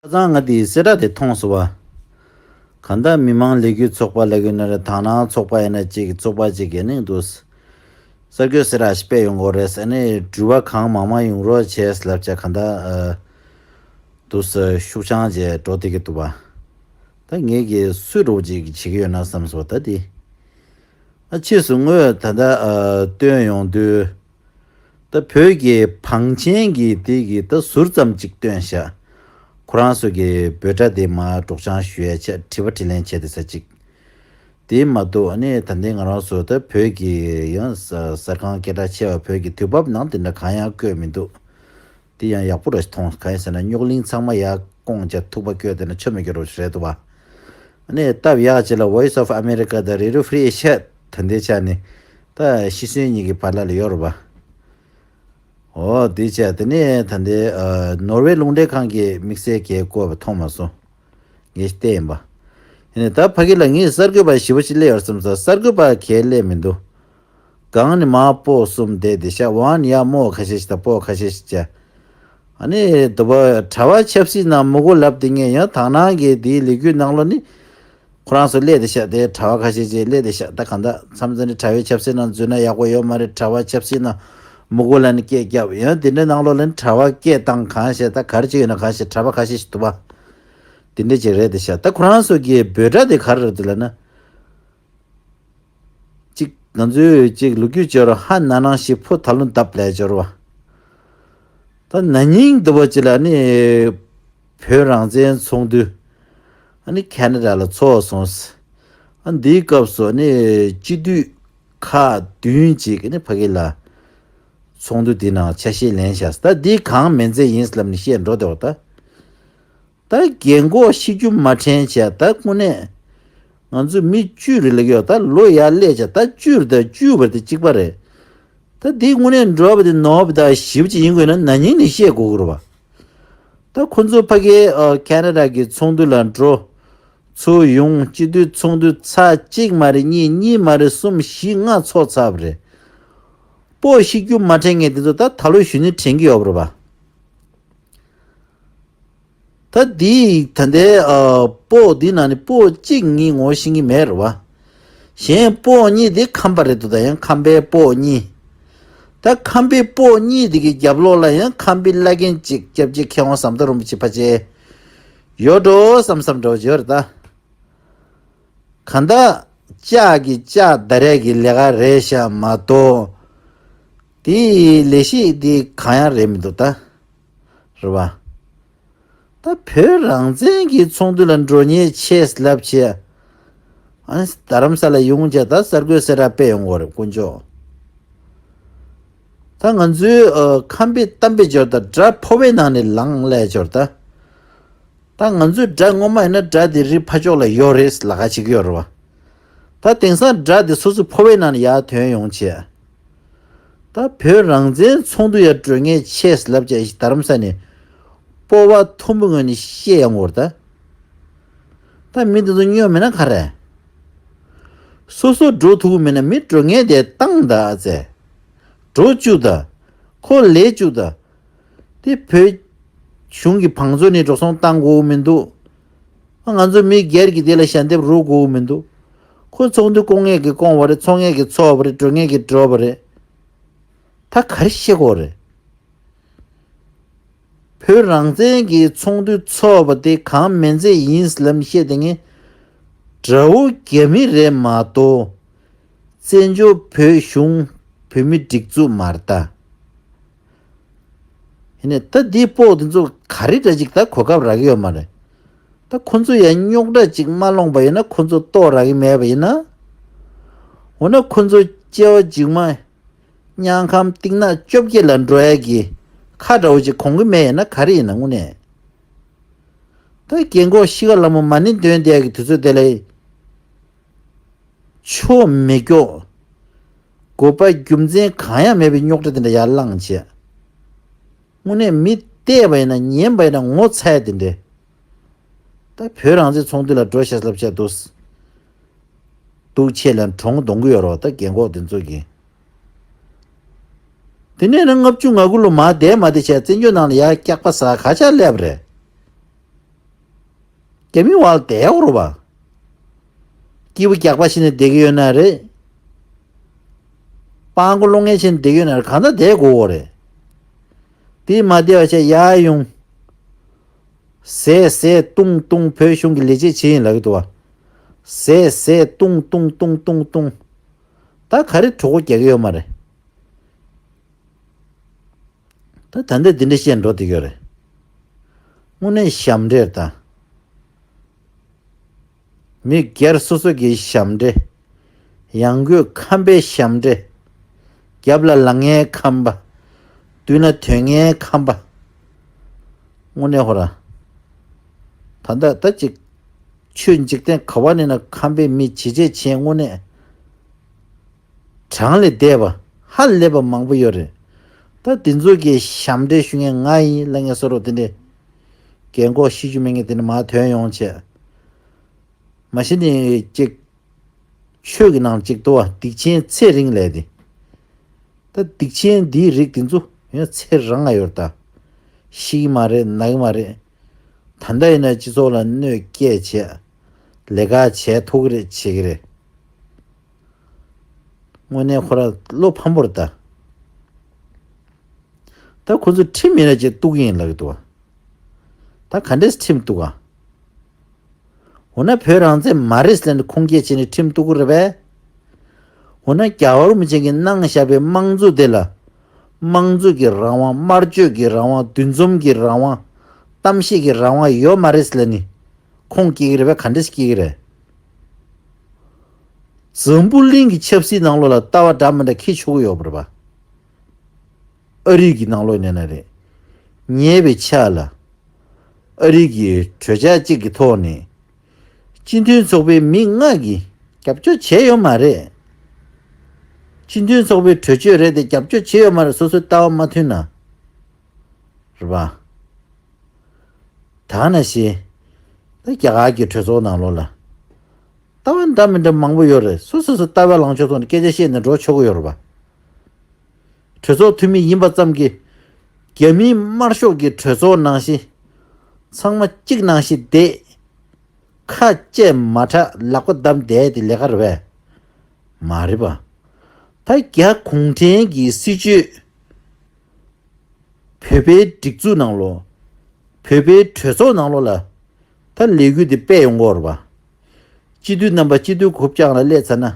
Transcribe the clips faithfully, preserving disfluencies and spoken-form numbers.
ཁ་སང་ང་དེའི་གསལ་བསྒྲགས་དེ་མཐོང་སོང་བ། གང་ལྟར་མི་མང་ལས་འགུལ་ཚོགས་པ་ལབ་ཀྱི་ན་རེད། དག་སྣང་ཚོགས་པ་ཡིན་ན་གཅིག་ཚོགས་པ་གཅིག་གིས་ནི་འདུག་གསར་འགོད་གསལ་བསྒྲགས་ཤིག་སྤེལ་ཡོང་གི་རེད་ཟེར་ནས། འགྲུལ་པ་གང་མང་མང་ཡོང་རོགས་བྱས་ལབ་བྱས། གང་ལྟར་ཨ་འདུག་སེ་ཤུགས་ཆང་བྱས་འགྲོ་བསྡད་ཀྱི་འདུག་བ། ད་ངས་ཀྱིས་སུ་རོགས་ཅིག་བྱེད་ཀྱི་ཡོད་ན་བསམ་སོང་ད་དེ། ཨ་ཕྱིས་སུ་དངོས་ད་ལྟ་ཨ་བཏོན་ཡོང་དུས། ད་བོད་ཀྱི་བང་ཆེན་གྱི་དེ་གི་ད་ཟུར་ཙམ་ཅིག་བཏོན་ཤག་ཁོ་རང་ཚོ་གི་འབོད་སྒྲ་དེ་མར་སྒྲོག་སྦྱང་ཞུ་ཡ་ཆེད། དྲི་བ་དྲིས་ལན་བྱས་ཏེ་ས་ཅིག་དེ་མ་གཏོགས་ཨ་ནི་ད་ལྟའི་ང་རང་ཚོ་ད་བོད་ཀྱི་ཡང་ས་གསར་ཁང་སྐད་གྲགས་ཆེ་བ་བོད་ཀྱི་དུས་བབ་ནང་དེ་འདྲ་གང་ཡང་བཀོད་མི་འདུག་དེ་ཡང་ཡག་པོ་ར་མཐོང་། གང་ཡིན་ཟེར་ན་རྙོག་གླེང་ཚང་མ་ཡར་སྐོང་བྱས་ཐུག་པ་བཀོད་བསྡད་ན་ཆོ་མེད་སྐྱོ་རོ་རེད་འདུག་བ། ཨ་ནི་སྟབས་ཡག་ཅིག་ལ་Voice of America དང་Radio Free Asia ད་ལྟའི་ཆ་ནས་ད་ཤི་གསོན་གཉིས་ཀྱི་བར་ལ་ལ་ཡོད་རེད་པ། འོ་དེ་བྱས་དེ་ནས་ད་ལྟའི་ཨ་ནོར་ཝེ་རླུང་འཕྲིན་ཁང་གི་དམིགས་བསལ་གྱི་བཀོད་པ་མཐོང་མ་སོང་། ངས་བལྟས་ཡིན་པ། ཡིན་ནའི་ད་ཕ་གི་ལ་ངས་གསར་འགོད་པ་ཞེ་པོ་ཅིག་སླེབས་ཡོད་བསམ་ས། གསར་འགོད་པ་གས་སླེབས་མི་འདུག་སྒང་ནས་མར་སྤོ་གསུམ་བསྡད་དེ་ཤག་ཝན་ཡ་མོ་ཁ་ཤས་ཤིག་དང་སྤོ་ཁ་ཤས་ཤིག་བྱས། ཨ་ནི་དུ་བ་གྲྭ་བ་ཆབ་སྲིད་ནང་མི་གོ་ལབ་དེ་ངས་ཡང་དག་སྣང་གི་དེའི་ལས་འགུལ་ནང་ལོགས་ནི་ཁོ་རང་ཚོ་སླེབས་དེ་ཤག་དེ་གྲྭ་བ་ཁ་ཤས་ཤིག་སླེབས་དེ་ཤག་ད་གང་ལྟར་མཚམས་མཚམས་ནི་གྲྭ་བའི་ཆབ་སྲིད་ནང་འཛུལ་ན་ཡག་པོ་ཡོད་མ་རེད། གྲྭ་བ་ཆབ་སྲིད་ནང་མི་གོ་ལ་ནི་སྐད་རྒྱབ། ཡང་དེ་འདྲའི་ནང་ལོགས་ལ་ནི་གྲྭ་བ་སྐད་བཏང་གང་བྱས། ད་ག་རེ་བྱེད་ཡོད་ན་གང་བྱས། གྲྭ་བ་ཁ་ཤས་ཤིག་འདུག་པ། དེ་འདྲ་ཅིག་རེད་དེ་ཤག་ད་ཁོ་རང་ཚོ་གི་འབོད་སྒྲ་དེ་ག་རེ་རེད་འདུག་ལབ་ན། གཅིག་ང་ཚོས་གཅིག་ལོ་རྒྱུས་བྱས་རོགས། ཧ་ན་ནང་ཞིག་ཕོ་ད་ལོ་འདབ་ལས་འབྱོར་བ། ད་ན་ནིང་འདི་བ་ཅི་ལ་ནི་བོད་རང་བཙན་ཚོགས་འདུ་ཨ་ནི་ཁེ་ན་ཌ་ལ་ཚོགས་སོང་། ཨ་འདིའི་སྐབས་སུ་ནི་སྤྱི་འཐུས་ཁག་བདུན་ཅིག་ནི་ཕ་གི་ལ་ཚོགས་འདུ་འདི་ནང་ཆ་ཤས་ལེན་བཞག་ད་འདི་གང་མིན་ཚད་ཡིན་ལབ་ནི་བཤད་འགྲོ་བསྡད་པ་ད། ད་རྒན་གོག་ཤི་རྒྱུ་མ་དྲན་བྱས། ད་དངོས་གནས་ང་ཚོ་མི་བཅུ་རེ་ལ་ཡོད། ད་ལོ་ཡར་སླེབས་བྱས་ད་བཅུ་རེ་ད་བཅུ་བར་དེ་གཅིག་པ་རེད། ད་འདི་དངོས་གནས་འགྲོ་བ་དེ་ནོར་བ་ད་ཞིབ་ཅིག་ཡིན་དགོས་ན་ན་ནིང་ནས་བཤད་དགོས་ཀྱི་རེད་བ། ད་ཁོ་ཚོ་ཕ་གིའི་ཨ་ཁེ་ན་ཌ་གི་ཚོགས་འདུ་ལ་འགྲོ། ཚུར་ཡོང་། སྤྱི་འཐུས་ཚོགས་འདུ་ཚར་གཅིག་མ་རེད། གཉིས་གཉིས་མ་རེད། གསུམ་བཞི་ལྔ་ཚོགས་ཚར་བ་རེད། སྤོ་ཤི་རྒྱུ་མ་དྲན་མཁན་དེ་ཚོ་ད་ད་ལོ་གཞོན་ནུ་དྲན་གྱི་ཡོད་པ་རེད་བ། ད་འདི་ད་ལྟའི་ཨ་སྤོ་འདི་ནང་ནས་སྤོ་གཅིག་ངས་ངོ་ཤེས་ཀྱི་མེད་རེད་བ། གཞན་སྤོ་གཉིས་དེ་ཁམས་པ་རེད་འདུག་ད་ཡང་ཁམས་པའི་སྤོ་གཉིས། ད་ཁམས་པའི་སྤོ་གཉིས་དེ་གི་རྒྱབ་ལོགས་ལ་ཡང་ཁམས་པའི་བླ་རྒན་གཅིག་སྐྱབས་རྗེ་མཁས་དབང་ཟམ་གདོང་རིན་པོ་ཆེ་ཕལ་ཆེར་ཡོད་འགྲོ་བསམ་བསམ་འདྲ་བོ་ཡོད་རེད་ད། གང་ལྟར་ལྕགས་ཀྱི་ལྕགས་ད་རེས་ཀྱི་ལས་ཀ་རེད་ཤག་མ་གཏོགས། དེའི་ལས་གཞི་དེ་གང་ཡང་རེད་མི་འདུག་ད། རེད་བ། ད་བོད་རང་བཙན་གྱི་ཚོགས་འདུ་ལ་འགྲོ་མཁན་ཆེ་ལབ་བྱས། ཨ་ནི་རྡ་རམ་ས་ལ་ཡོང་བྱས་ད་གསར་འགོད་གསལ་བསྒྲགས་སྤེལ་ཡོང་གི་རེད་དཀོན་མཆོག་ད་ང་ཚོའི་ཨ་ཁམས་པའི་གཏམ་དཔེ་འབྱོར་ད་དགྲ་ཕོ་བའི་ནང་ནས་ལངས་ལས་འབྱོར་ད། ད་ང་ཚོའི་དགྲ་ངོ་མ་ཡིན་ན་དགྲ་དེ་རི་ཕ་ཕྱོགས་ལ་ཡོད་རེད་ལབ་ཁ་བྱེད་ཀྱི་ཡོད་རེད་བ། ད་དེང་སང་དགྲ་དེ་སོ་སོ་ཕོ་བའི་ནང་ནས་ཡར་ཐོན་ཡོང་བྱས། ད་བོད་རང་བཙན་ཚོགས་འདུ་ཡར་འགྲོ་མཁན་ཆེ་ལབ་བྱས་ཤིག་རྡ་རམ་ས་ནས་སྤོབས་པ་མཐོན་པོའི་ངང་ནས་བཤད་ཡོང་གི་ཡོད་རེད་ད། ད་མི་དེ་ཚོ་སྨྱོ་མེད་ན་ག་རེ། སོ་སོ་འགྲོ་ཐུབ་ཀྱི་མེད་ན་མི་འགྲོ་མཁན་དེ་བཏང་ད་ཨ་ཙེ། འགྲོ་བཅུག་ད། ཁོ་ལས་བཅུག་ད། དེ་བོད་གཞུང་གི་བང་མཛོད་ནས་འགྲོ་སོང་བཏང་དགོས་མི་འདུག་ང་ཚོ་མི་སྒེར་གྱི་དེ་ལ་ཞལ་འདེབས་རོགས་དགོས་མི་འདུག་ཁོ་ཚོགས་འདུ་སྐོང་མཁན་གྱིས་སྐོང་བ་རེད། ཚོགས་མཁན་གྱིས་ཚོགས་པ་རེད། འགྲོ་མཁན་གྱིས་འགྲོ་བ་རེད། ད་ག་རེ་བཤད་དགོས་རེད། བོད་རང་བཙན་གྱི་ཚོགས་འདུ་ཚོགས་པ་དེ་གང་མིན་ཚད་ཡིན་ལབ་བཤད་དེ་ངས་དགྲ་བོ་རྒྱ་མི་རེད་མ་གཏོགས། བཙན་བྱོལ་བོད་གཞུང་བོད་མི་སྒྲིག་འཛུགས་མ་རེད་ད། ཡིན་ནའི་ད་འདི་སྤོགས་དེ་ཚོ་ག་རེ་འདྲ་ཅིག་ད་གོ་སྐབས་རག་གི་ཡོད་མ་རེད། ད་ཁོ་ཚོ་ཡང་རྙོག་དྲ་ཅིག་མ་སློང་པ་ཡིན་ན། ཁོ་ཚོ་ལྟོགས་རག་གི་མེད་པ་ཡིན་ན། འོ་ན་ཁོ་ཚོ་སྐྱེ་བ་རྗེས་མ་དམྱལ་ཁམས་སྟེང་ན་བཅོ་བརྒྱད་ལ་འགྲོ་ཡ་གི་ཁ་འདྲ་བོ་ཅིག་གོན་གི་མེད་ཡིན་ན་ག་རེ་ཡིན་ན་དངོས་གནས། ད་རྒན་གོག་ཤི་ཁ་ལ་མོ་མ་ཎི་འདོན་བསྡད་ཀྱི་དུས་ཚོད་དེ་ལ། ཆོ་མེད་སྐྱོ། དགོས་པ་རྒྱུ་མཚན་གང་ཡང་མེད་པའི་རྙོག་དྲ་དེ་འདྲ་ཡར་བསླངས་བྱས། དངོས་གནས་མི་བལྟས་པ་ཡིན་ན་ཉན་པ་ཡིན་ན་ངོ་ཚ་ཡ་དེ་འདྲས། ད་བོད་རང་བཙན་ཚོགས་འདུ་ལ་འགྲོ་ཤག་ལབ་བྱས་འདུག་འདུག་ཆེ་ལ་གྲོངས་གཏོང་གི་ཡོད་རེད་བ། ད་རྒན་གོག་དེ་ཚོ་གིས། དེ་ནས་ནི་ལྔ་བཅུ་ང་དགུ་ལོ་མར་བསྡད་མ་བསྡད་བྱས་བཙན་བྱོལ་ནང་ལ་ཡར་སྐྱག་པ་ཟ་ག་ཆགས་སླེབས་རེད། རྒྱ་མི་བ་ལ་བསྡད་ཡོད་རེད་བ། སྐྱིད་པོ་རྒྱག་པ་བྱས་ནས་བསྡད་ཀྱི་ཡོད་ན་རེད། སྤྲང་པོ་སློང་མཁན་བྱས་ནས་བསྡད་ཀྱི་ཡོད་ན་རེད། གང་ལྟར་བསྡད་དགོས་ཀྱི་རེད། དེ་མ་བསྡད་པ་བྱས་ཡར་ཡོང་། ཟས་ཟས་བཏུང་བཏུང་བོད་གཞུང་གི་ལས་བྱེད་བྱེད་ཡིན་ལབ་ཀྱི་འདུག་བ། ཟས་ཟས་བཏུང་བཏུང་བཏུང་བཏུང་བཏུང་། ད་ག་རེ་གྲོད་ཁོག་རྒྱག་གི་ཡོད་མ་རེད། ད་ད་ལྟ་འདི་འདྲ་བཤད་འགྲོ་བསྡད་ཡོད་རེད། དངོས་གནས་ཞབས་འདྲེན་ད། མི་སྒེར་སོ་སོ་གི་ཞབས་འདྲེན། ཡང་སྒོས་ཁམས་པའི་ཞབས་འདྲེན། རྒྱབ་ལ་ལངས་མཁན་ཁམས་པ། མདུན་ལ་དོན་མཁན་ཁམས་པ། དངོས་གནས་ཧོ་ར། ད་ལྟ་ད་ཅིག་ཆོས་འཇིག་རྟེན་ག་བ་ནས་ན་ཁམས་པའི་མི་ཇེ་ཆེ་ཆེ་དངོས་གནས། གྲངས་ལས་འདས་པ་ཧ་ལས་པ་མང་པོ་ཡོད་རེད། ད་དེ་ཚོ་གི་ཞབས་འདྲེན་ཞུ་མཁན་ང་ཡིན་ལབ་མཁན་བཟོ་འདྲ་དེ་འདྲས། རྒན་གོག་ཤེས་རྒྱུ་མེད་མཁན་དེ་འདྲ་མར་ཐོན་ཡོང་བྱས། མ་གཞི་ནས་ཅིག་ཆོས་ཀྱི་ནང་ཅིག་འདུག་བ། སྡིག་ཆེན་ཚེ་རིང་ལབ་དེ། ད་སྡིག་ཆེན་འདིའི་རིགས་དེ་ཚོ་ཡང་ཚེ་རིང་ང་ཡོད་ད། ཤི་གི་མ་རེད། ན་གི་མ་རེད། ད་ལྟ་ཡིན་ན་སྤྱི་ཚོགས་ལ་གནོད་སྐྱེལ་བྱས། ལས་ཀ་བྱས་ཐུབ་ཀྱི་རེད། བྱེད་ཀྱི་རེད། དངོས་གནས་ཁོ་རང་བློ་ཕམ་པོ་རེད་ད། ད་ཁོ་ཚོ་ཁྲིམས་ཡིན་ན་ཅིག་གཏུག་གི་ཡིན་ལབ་ཀྱི་འདུག་བ། ད་ག་འདྲས་ཁྲིམས་གཏུག་ག། འོ་ན་བོད་རང་བཙན་མ་རེད་ཟེར་ནས་ཁུངས་སྐྱེལ་བྱས་ནས་ཁྲིམས་གཏུག་གི་རེད་པས། འོ་ན་རྒྱལ་བ་རིན་པོ་ཆེ་གིས་གནང་བཞག་པའི་དམངས་གཙོ་དེ་ལ། དམངས་གཙོ་གི་རང་དབང་། དམར་གཅོད་ཀྱི་རང་དབང་། འདུ་འཛོམས་ཀྱི་རང་དབང་། གཏམ་བཤད་ཀྱི་རང་དབང་ཡོད་མ་རེད་ཟེར་ནས་ཁུངས་སྐྱེལ་གྱི་རེད་པས། ག་འདྲས་སྐྱེལ་གྱི་རེད། འཛམ་བུ་གླིང་གི་ཆབ་སྲིད་ནང་ལོགས་ལ་ལྟ་བ་འདྲ་མི་འདྲ་འཁྱེར་ཆོག་གི་ཡོད་པ་རེད་པ། ཨ་རི་གི་ནང་ལོགས་ནས་ན་རེད། ཉེ་བའི་ཆར་ལ། ཨ་རི་གི་གྲོས་འཆར་གཅིག་གི་ཐོག་ནས། སྤྱི་མཐུན་ཚོགས་པའི་མི་ལྔ་གིས་རྒྱབ་སྐྱོར་བྱས་ཡོད་མ་རེད། སྤྱི་མཐུན་ཚོགས་པའི་གྲོས་ཆོད་རེད་དེ་རྒྱབ་སྐྱོར་བྱས་ཡོད་མ་རེད། སོ་སོའི་ལྟ་བ་མ་མཐུན་ན། རེད་པ། ད་ནང་བཞིན། ད་རྒྱ་གར་གྱི་གྲོས་ཚོགས་ནང་ལོགས་ལ། ལྟ་བ་འདྲ་མི་འདྲ་མང་པོ་ཡོད་རེད། སོ་སོ་སོ་ལྟ་བའི་ལངས་ཕྱོགས་ཐོག་ནས་སྐད་ཆ་བཤད་ནས་འགྲོ་ཆོག་གི་ཡོད་རེད་པ། གྲོས་ཚོགས་འཐུས་མི་ཡིན་པ་ཙམ་གྱིས། རྒྱ་མིའི་དམར་ཤོག་གི་གྲོས་ཚོགས་ནང་བཞིན། ཚང་མ་གཅིག་ནང་བཞིན་བསྡད། ཁ་བཅད་མ་ཁྲག་ལག་པ་བསྡམས་བསྡད་དེ་ལས་ཀ་རེད་པས། མ་རེད་པ། ད་རྒྱ་གུང་ཁྲན་གྱི་སྲིད་བྱུས། བོད་པའི་སྒྲིག་འཛུགས་ནང་ལོགས། བོད་པའི་གྲོས་ཚོགས་ནང་ལོགས་ལ། ད་ལས་འགུལ་འདི་སྤེལ་ཡོང་གི་ཡོད་རེད་པ། སྤྱི་འཐུས་རྣམ་པ་སྤྱི་འཐུས་གུ་བཅག་ལ་སླེབས་ཚར་ན།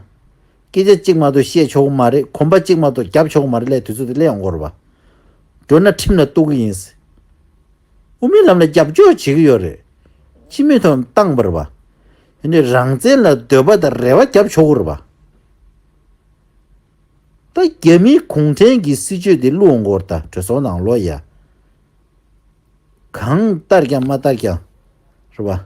སྐད་ཆ་གཅིག་མ་གཏོགས་བཤད་ཆོག་གི་མ་རེད། གོམ་པ་གཅིག་མ་གཏོགས་རྒྱབ་ཆོག་གི་མ་རེད་ལབ་དུས་ཚོད་དེ་སླེབས་ཡོང་གི་ཡོད་རེད་པ། མགྱོགས་ན་ཁྲིམས་ལ་གཏུག་གི་ཡིན། དབུ་མའི་ལམ་ལ་རྒྱབ་སྐྱོར་བྱེད་ཀྱི་ཡོད་རེད། སྤྱི་མོས་ཐོག་བཏང་བ་རེད་པ། ཡིན་ནའི་རང་བཙན་ལ་འདོད་པ་དང་རེ་བ་རྒྱབ་ཆོག་གི་རེད་པ། ད་རྒྱ་མིའི་གུང་ཁྲན་གྱི་སྲིད་བྱུས་དེ་བླུག་འོང་གི་ཡོད་རེད་ད། གྲོས་ཚོགས་ནང་ལོགས་ཡ། གང་ལྟར་ཀྱང་མ་ལྟར་ཀྱང་། རེད་པ།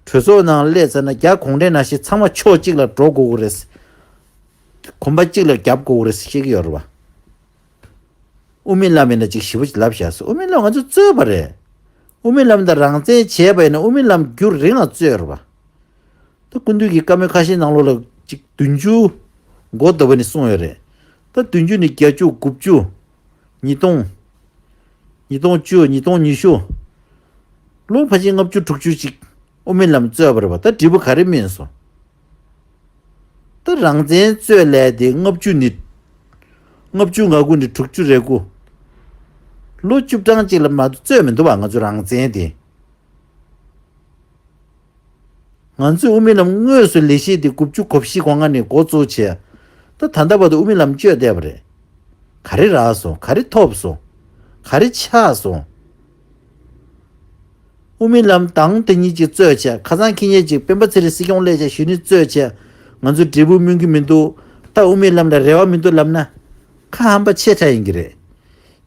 གྲོས་ཚོགས་ནང་སླེབས་ཚར་ན་རྒྱ་གུང་ཁྲན་ནང་བཞིན་ཚང་མ་ཕྱོགས་གཅིག་ལ་འགྲོ་དགོས་ཀྱི་རེད། གོམ་པ་གཅིག་ལ་རྒྱབ་དགོས་ཀྱི་རེད་བཤད་ཀྱི་ཡོད་རེད་པ། དབུ་མའི་ལམ་ཡིན་ན་ཅིག་ཞིབ་པོ་ཅིག་ལབ་བཞག་སོང་། དབུ་མའི་ལམ་ང་ཚོ་རྩོད་པ་རེད། དབུ་མའི་ལམ་དང་རང་བཙན་བྱས་པ་ཡིན་ན་དབུ་མའི་ལམ་རྒྱུན་རིང་ལ་རྩོད་རེད་པ། ད་སྐུ་མདུན་གྱི་བཀའ་མོལ་ཁ་ཤས་ནང་ལོགས་ལ་ཅིག་བདུན་ཅུ་འགོ་བསྡད་པ་ནས་གསུངས་ཡོད་རེད། ད་བདུན་ཅུ་ནས་བརྒྱད་ཅུ། དགུ་བཅུ། ཉིས་སྟོང་། ཉིས་སྟོང་བཅུ། ཉིས་སྟོང་ཉི་ཤུ། ལོ་ཕལ་ཆེར་ལྔ་བཅུ་དྲུག་ཅུ་ཅིག་དབུ་མའི་ལམ་རྩོད་པ་རེད་པ། ད་འབྲས་བུ་ག་རེ་སྨིན་སོང་། ད་རང་བཙན་རྩོད་ལས་དེ་ལྔ་བཅུ་ནས། ལྔ་བཅུ་ང་དགུ་ནས་དྲུག་ཅུ་རེ་དགུ། ལོ་བཅུ་གྲངས་ཅིག་ལ་མ་གཏོགས་རྩོད་མི་འདུག་པ། ང་ཚོ་རང་བཙན་དེ། ང་ཚོས་དབུ་མའི་ལམ་དངོས་སུ་ལས་གཞི་དེ་དགུ་བཅུ་གོ་བཞི་གོ་ལྔ་ནས་འགོ་བཙུགས་བྱས། ད་ད་ལྟ་བར་དུ་དབུ་མའི་ལམ་བཅོས་བསྡད་པ་རེད། ག་རེ་རག་སོང་། ག་རེ་ཐོབ་སོང་། ག་རེ་ཆགས་སོང་། དབུ་མའི་ལམ་དང་དེ་གཉིས་ཅིག་རྩོད་བྱས། ཁ་སང་ཁེ་ཉེ་ཅིག་སྤེན་པ་ཚེ་རིང་སྲིད་སྐྱོང་སླེབས་བྱས་གཞོན་ནུ་རྩོད་བྱས། ང་ཚོ་འབྲས་བུ་སྨིན་གྱི་མི་འདུག་ད་དབུ་མའི་ལམ་ལ་རེ་བ་མི་འདུག་ལབ་ན། ཁ་ཧམ་པ་ཆེ་དྲགས་ཡིན་གྱི་རེད།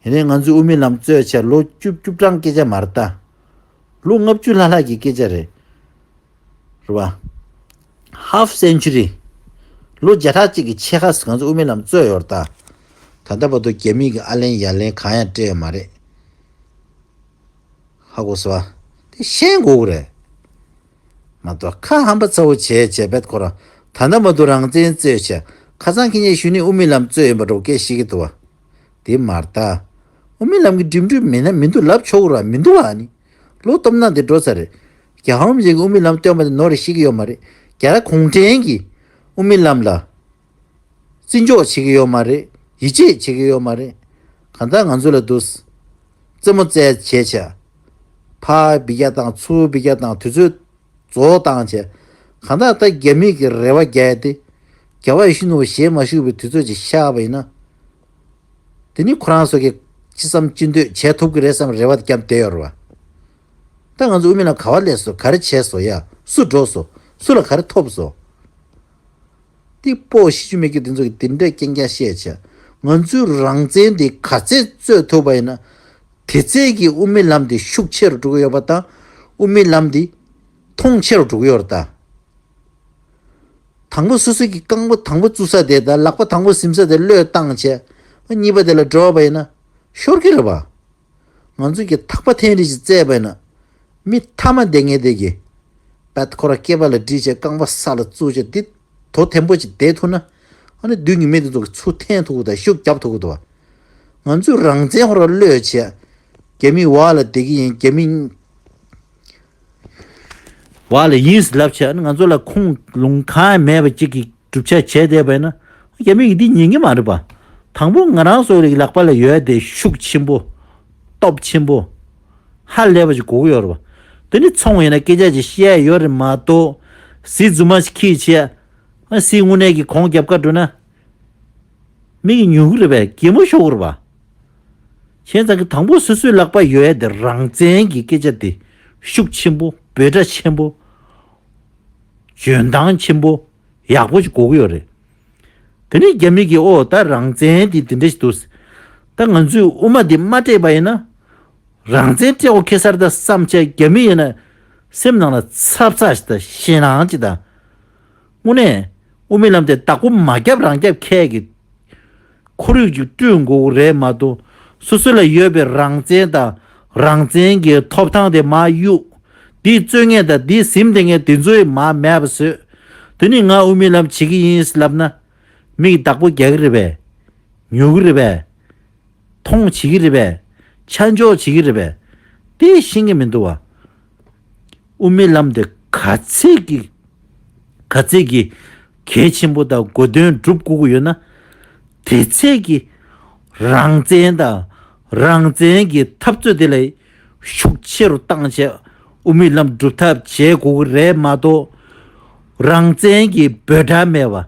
ཡིན་ནའི་ང་ཚོས་དབུ་མའི་ལམ་རྩོད་བྱས་ལོ་བཅུ་བཅུ་གྲངས་སྐད་ཆ་མ་རེད་ད། ལོ་ལྔ་བཅུ་ལྷག་ལྷག་གི་སྐད་ཆ་རེད། རེད་པ། Half century། ལོ་བརྒྱ་ཕྲག་གཅིག་གི་ཕྱེད་ཀ་ང་ཚོ་དབུ་མའི་ལམ་རྩོད་ཡོད་རེད་ད། ད་ལྟ་བར་དུ་རྒྱ་མི་གི་ཨ་ལན་ཡ་ལན་གང་ཡང་སྤྲད་ཡོད་མ་རེད། ཧ་གོ་སོང་ཨ། དེ་ཤེས་དགོས་ཀྱི་རེད། མ་གཏོགས་ཁ་ཧམ་པ་ཚ་བོ་བྱས་བྱས་བེད་ཁོ་རང་། ད་ལྟ་མ་གཏོགས་རང་བཙན་རྩོད་བྱས། ཁ་སང་ཁེ་ཉེ་གཞོན་ནུས་དབུ་མའི་ལམ་རྩོད་ཡིན་པ་འདྲ་བོ་སྐད་བཤད་ཀྱི་འདུག་བ། དེ་མ་རེད་ད། དབུ་མའི་ལམ་གྱི་འགྲིམ་འགྲུལ་མེད་ན་མི་འདུག་ལབ་ཆོག་གི་རེད་པ། མི་འདུག་བ་ནི། ལོ་སྟོབས་ན་དེ་འགྲོ་ས་རེད། རྒྱལ་བ་རིན་པོ་ཆེ་གིས་དབུ་མའི་ལམ་སྟོན་པ་དེ་ནོར་རེ་ཤེས་ཀྱི་ཡོད་མ་རེད། རྒྱ་གར་གུང་ཁྲན་གྱིས་དབུ་མའི་ལམ་ལ་བརྩི་འཇོག་བྱེད་ཀྱི་ཡོད་མ་རེད། ཡིད་ཆེས་བྱེད་ཀྱི་ཡོད་མ་རེད། གང་ལྟར་ང་ཚོ་ལ་འདུག་རྩེད་མོ་རྩེད་བྱས་བྱས། ཕར་འབུད་རྒྱག་བཏང་ཚུར་འབུད་རྒྱག་བཏང་དུས་ཚོད་རྫོགས་བཏང་བྱས། གང་ལྟར་ད་རྒྱ་མི་གི་རེ་བ་རྒྱག་ཡ་དེ། རྒྱལ་བ་ཡིད་བཞིན་ནོར་བུ་ཞལ་མ་བཞུགས་པའི་དུས་ཚོད་ཅིག་ཤར་བ་ཡིན་ན། དེ་ནི་ཁོ་རང་ཚོ་གི་ཅི་བསམ་ཅི་འདོད་བྱེད་ཐུབ་ཀྱི་རེད་བསམ་རེ་བ་བརྒྱབ་བསྡད་ཡོད་རེད་བ། ད་ང་ཚོ་དབུ་མའི་ལམ་ག་བ་སླེབས་སོང་། ག་རེ་བྱས་སོང་ཡ། སུ་འགྲོ་སོང་། སུ་ལ་ག་རེ་ཐོབ་སོང་། དེ་སྤོ་ཤེས་རྒྱུ་མེད་ཀྱི་དེ་ཚོ་གི་དེ་འདྲའི་རྐྱང་རྐྱང་བཤད་བྱས། ང་ཚོའི་རང་བཙན་དེ་ག་ཚད་རྩོད་ཐུབ་པ་ཡིན་ན། དེ་ཚད་ཀྱི་དབུ་མའི་ལམ་དེ་ཤུགས་ཆེ་རུ་འགྲོ་གི་ཡོད་པ་དང་། དབུ་མའི་ལམ་དེ་མཐོང་ཆེ་རུ་འགྲོ་གི་ཡོད་རེད་ད། དང་པོ་སོ་སོ་གི་རྐང་པ་དང་པོ་བཙུགས་ས་དེ་དང་ལག་པ་དང་པོ་ཟིན་ས་དེ་བློས་བཏང་བྱས། གཉིས་པ་དེ་ལ་འགྲོ་བ་ཡིན་ན་ཤོར་གི་རེད་བ། ང་ཚོས་ཀྱི་ཐག་པ་འཐེན་རེས་ཅིག་བཙལ་བ་ཡིན་ན། མི་ཐ་མ་དེ་ངས་དེ་གི་པད་ཁོ་ར་སྐེད་པ་ལ་བསྒྲིལ་བྱས་རྐང་པ་ས་ལ་བཙུགས་བྱས་འདི་དོ་མཐོན་པོ་ཅིག་བསྡད་ཐུབ་ན། ཨ་ནི་མདུན་གྱི་མི་དེ་ཚོ་གི་ཚུར་འཐེན་ཐུབ་ཀྱི་འདུག་ཤུགས་རྒྱབ་ཐུབ་ཀྱི་འདུག་བ། ང་ཚོས་རང་བཙན་ཁོ་ར་བློས་བྱས། རྒྱ་མི་བ་ལ་བསྡད་ཀྱི་ཡིན། རྒྱ་མི་བ་ལ་ཡིན་ཟེར་ལབ་བྱས། ཨ་ནི་ང་ཚོ་ལ་ཁུངས་ལུང་གང་ཡང་མེད་པ་ཅིག་གི་གྲུབ་ཆ་བྱས་བསྡད་པ་ཡིན་ན། རྒྱ་མི་གིས་འདི་ཉན་གྱི་མ་རེད་པ། དང་པོ་ང་རང་ཚོ་རིགས་ལག་པ་ལ་ཡོད་དེ་ཤུགས་ཆེན་པོ། སྟོབས་ཆེན་པོ། ཧ་ལས་པ་ཞིག་དགོས་ཀྱི་ཡོད་རེད་པ། དེ་ནི་ཚོང་ཡིན་ན་སྐད་ཆ་ཅིག་བཤད་ཡ་ཡོད་རེད་མ་གཏོགས། གཟི་རྫུན་མ་ཞིག་ཁྱེར་བྱས། ཨ་གཟི་དངོས་གནས་ཀྱི་གོང་རྒྱབ་ཁ་འགྲོ་ན། མི་གིས་ཉོ་གི་རེད་པས། གད་མོ་ཤོར་གི་རེད་པ། བྱས་ཙང་གི་དང་པོ་སོ་སོའི་ལག་པ་ཡོད་ཡ་དེ་རང་བཙན་གྱི་སྐད་ཆ་དེ་ཤུགས་ཆེན་པོ། འབོད་སྒྲ་ཆེན་པོ། འཇོན་ཐང་ཆེན་པོ། ཡག་པོ་ཞིག་དགོས་ཀྱི་ཡོད་རེད། དེ་ནས་རྒྱ་མི་གིས་ཨོ་ད་རང་བཙན་དེ་དེ་འདྲ་ཞིག་འདུག་ད་ང་ཚོས་དབུ་མ་དེ་མ་སྤྲད་པ་ཡིན་ན། རང་བཙན་སྤྲད་འོ་ཁེ་སར་ད་བསམ་བྱས་རྒྱ་མི་ཡིན་ན། སེམས་ནང་ལ་འཚབ་འཚབ་ཞིག་དང་ཞེད་སྣང་ཅིག་དང་། དངོས་གནས་དབུ་མའི་ལམ་དེ་བདག་པོ་མ་བརྒྱབ་རང་རྒྱབ་ཁས་ཀྱི་ཁོར་ཡུག་ཅིག་བསྐྲུན་དགོས་ཀྱི་རེད་མ་གཏོགས། སོ་སོ་ལ་ཡོད་པའི་རང་བཙན་དང་རང་བཙན་གྱི་ཐོབ་ཐང་དེ་མར་གཡུག་དེའི་རྩོད་མཁན་དང་དེའི་ཟིན་བསྡད་མཁན་དེ་ཚོ་ཡི་མར་མེད་པ་བཟོས། དེ་ནི་ང་དབུ་མའི་ལམ་བྱེད་ཀྱི་ཡིན་ལབ་ན། མི་གིས་བདག་པོ་རྒྱག་གི་རེད་པས། ཉོ་གི་རེད་པས། མཐོང་བྱེད་ཀྱི་རེད་པས། ཆ་འཇོག་བྱེད་ཀྱི་རེད་པས། དེ་ཤེས་ཀྱི་མི་འདུག་བ། དབུ་མའི་ལམ་དེ་ག་ཚད་ཀྱི་ག་ཚད་ཀྱི་གལ་ཆེན་པོ་དང་དགོས་དོན་སྒྲུབ་དགོས་ཀྱི་ཡོད་ན། དེ་ཚད་ཀྱི་རང་བཙན་དང་རང་བཙན་གྱི་འཐབ་རྩོད་དེ་ལ་ཤུགས་ཆེ་རུ་བཏང་བྱས་དབུ་མའི་ལམ་སྒྲུབ་ཐབས་བྱེད་དགོས་ཀྱི་རེད་མ་གཏོགས། རང་བཙན་གྱི་འབོད་སྒྲ་མེད་པ།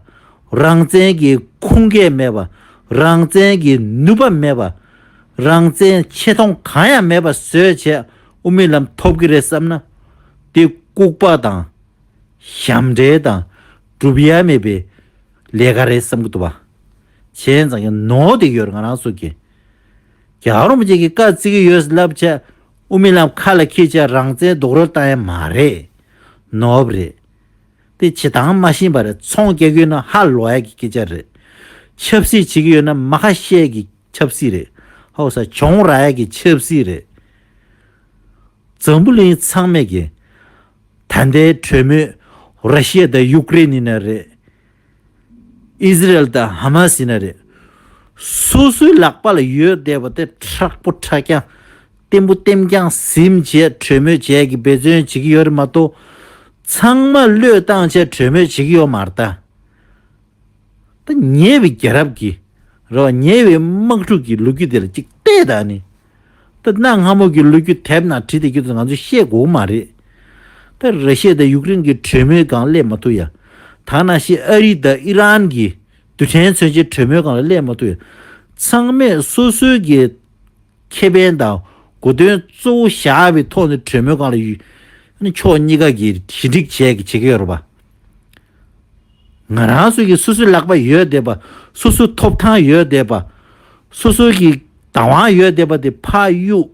རང་བཙན་གྱི་ཁུངས་སྐྱེལ་མེད་པ། རང་བཙན་གྱི་ནུས་པ་མེད་པ། རང་བཙན་ཆེ་མཐོང་གང་ཡང་མེད་པ་བཟོས་བྱས་དབུ་མའི་ལམ་ཐོབ་ཀྱི་རེད་བསམ་ན། དེ་ལྐུགས་པ་དང་། ཞབས་འདྲེན་དང་། སྒྲུབ་ཡ་མེད་པའི་ལས་ཀ་རེད་བསམ་གྱི་འདུག་བ། བྱས་ཙང་ཡང་ནོར་བསྡད་ཡོད་རེད་ང་རང་ཚོ་གི། རྒྱལ་བ་རིན་པོ་ཆེ་གིས་བཀའ་བརྩི་གི་ཡོད་ལབ་བྱས་དབུ་མའི་ལམ་ཁ་ལ་འཁྱེར་བྱས་རང་བཙན་རྡོག་རོལ་བཏང་ཡ་མ་རེད། ནོར་བ་རེད། དེ་བྱེད་སྟངས་མ་ཤེས་པ་རེད། ཚོང་རྒྱག་གི་ཡོད་ན་ཧ་ལོག་ཡ་གི་སྐད་ཆ་རེད། ཆབ་སྲིད་བྱེད་ཀྱི་ཡོད་ན་མ་ཁ་བཤད་ཀྱི་ཆབ་སྲིད་རེད། ཧ་གོ་ས། གྱོང་རག་ཡ་གི་ཆབ་སྲིད་རེད། འཛམ་བུ་གླིང་ཚང་མས་ཀྱི་ད་ལྟའི་གྲོས་མོལ་ར་ཤི་ཡ་དང་ཡུཀ་རེན་ཡིན་ན་རེད། ཨི་ཟི་རལ་དང་ཧ་མ་སི་ཡིན་ན་རེད། སོ་སོའི་ལག་པ་ལ་ཡོད་བསྡད་པ་དེ་མཁྲེགས་པོ་མཁྲེགས་རྐྱང་། ལྟེམ་པོ་ལྟེམ་རྐྱང་ཟིན་བྱས་གྲོས་མོལ་བྱས་ཀྱི་འབད་བརྩོན་བྱེད་ཀྱི་ཡོད་རེད་མ་གཏོགས། ཚང་མ་བློས་བཏང་བྱས་གྲོས་མོལ་བྱེད་ཀྱི་ཡོད་མ་རེད་ད། ད་ཉེ་བའི་རྒྱལ་རབས་ཀྱི་རེད་བ། ཉེ་བའི་དམག་འཁྲུག་གི་ལོ་རྒྱུས་དེ་ལ་གཅིག་བལྟས་ད་ནི། ད་གནའ་སྔ་མོ་གི་ལོ་རྒྱུས་དེབ་ནང་བྲིས་བསྡད་རྒྱུ་དེ་ང་ཚོས་བཤད་དགོས་མ་རེད། ད་ར་ཤི་ཡ་དང་ཡུཀ་རེན་གྱི་གྲོས་མོལ་སྒང་སླེབས་མ་ཐུབ་ཡ། ད་ནང་བཞིན་ཨ་རི་དང་ཨི་རན་གྱི་རྡུལ་ཕྲན་མཚོན་ཆའི་གྲོས་མོལ་སྒང་ལ་སླེབས་མ་ཐུབ་ཡ། ཚང་མས་སོ་སོའི་གི་ཁེ་ཕན་དང་གོ་དོན་གཙོ་བོ་བཞག་པའི་ཐོག་ནས་གྲོས་མོལ་སྒང་ལ་ཡོད། ཕྱོགས་གཉིས་ཀ་གིས་ཞི་འགྲིག་བྱས་ཀྱི་བྱེད་ཀྱི་ཡོད་རེད་པ། ང་རང་ཚོ་གི་སོ་སོའི་ལག་པ་ཡོད་བསྡད་པ། སོ་སོའི་ཐོབ་ཐང་ཡོད་བསྡད་པ། སོ་སོ་གི་བདག་དབང་ཡོད་བསྡད་པ་དེ་ཕར་གཡུག་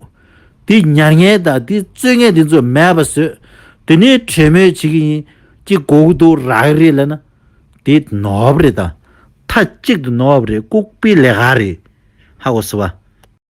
དེ་ཉར་མཁན་དང་དེ་རྩོད་མཁན་དེ་ཚོ་མེད་པ་བཟོས། དེ་ནས་གྲོས་མོལ་བྱེད་ཀྱི་ཡིན། ཅིག་དགོས་ཀྱི་འདུག་རག་གི་རེད་ལབ་ན། དེ་ནོར་བ་རེད་ད། མཐའ་གཅིག་ཏུ་ནོར་བ་རེད། ལྐུགས་པའི་ལས་ཀ་རེད། ཧ་གོ་སོང་བ།